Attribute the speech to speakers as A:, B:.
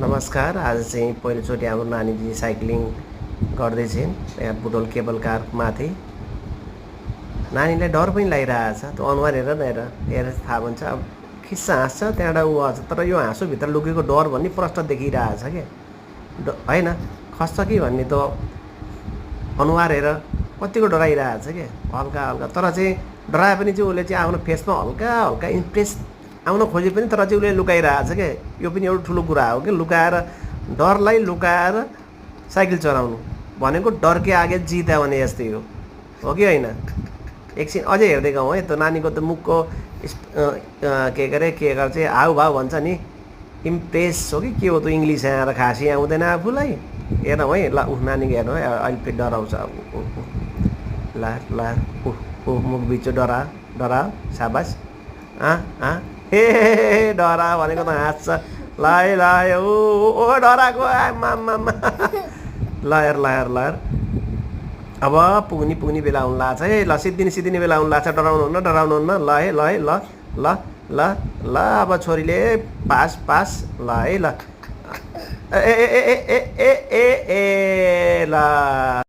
A: नमस्कार। आज चाहिँ पहिलोचोटि हाम्रो नानीजी साइक्लिङ गर्दैछिन् यहाँ बुटोल केबल कार माथि। नानीलाई डर पनि लागिरहेछ। त्यो अनुहार हेर न, हेर थाहा हुन्छ। अब खिस्सा हाँस्छ, त्यहाँबाट ऊ आउँछ, तर यो हाँसोभित्र लुकेको डर भन्ने प्रष्ट देखिरहेछ क्या। होइन, खस्छ कि भन्ने त अनुहार हेर कतिको डराइरहेछ क्या, हल्का हल्का। तर चाहिँ डराए पनि चाहिँ उसले चाहिँ आफ्नो फेसमा हल्का हल्का इम्प्रेस आउन खोजे पनि, तर चाहिँ उसले लुकाइरहेछ क्या। यो पनि एउटा ठुलो कुरा हो कि, लुकाएर डरलाई लुकाएर साइकल चलाउनु भनेको डरकै आगे जिता भने जस्तै हो कि होइन। एकछिन अझै हेर्दै गाउँ है। त्यो नानीको त मुखको के गर्छ हाउभाव भन्छ नि, इम्प्रेस हो कि के हो त्यो, इङ्ग्लिस आएर खासी आउँदैन आफूलाई। हेरौँ है, ल ऊ नानीको हेर्नु है, अहिले फेरि डराउँछ। ल ल ऊ मुख बिचो डरा साबास। हे डरा भनेको त हाँस्छ। ल है ओ डराएको आमामा। ल हेर अब पुग्ने बेला हुन लाग्छ है। ल सिद्धिने बेला हुन लाग्छ। डराउनुहुन्न। ल है ल अब छोरीले पास ल है। ल ए ल